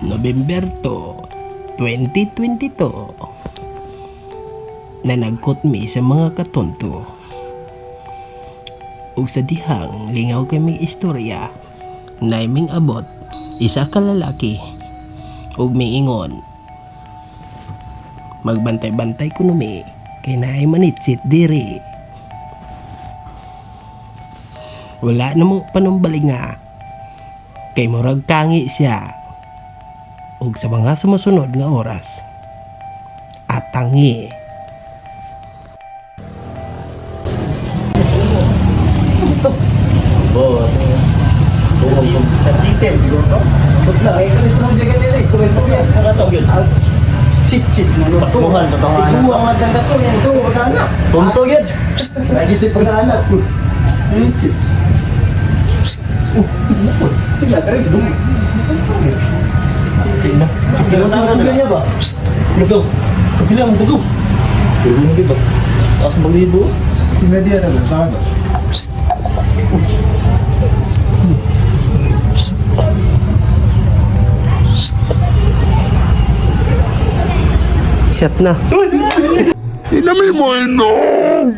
November 2, 2022, nanagkot mi sa mga katonto. Ug sa dihang lingaw kami istorya, naiming abot isa ka lalaki ug miingon, "Magbantay-bantay kuno mi kay naay manitsit diri." Wala na mo panumbalik nga kay murag kangi siya. Ug sa mga sumusunod nga oras, atangi. Sit sit. Pasmuhan, totohanan. Iguwa nga danda to, yan to, pag-anak. Punto yun. Lagi ito pag-anak. Sit. Niya ba? Lugaw. Bilang dugo. Dugo ba? Taas mo libo. Sinadiya na ba? Saan ba? Shot na. Inami mo inom!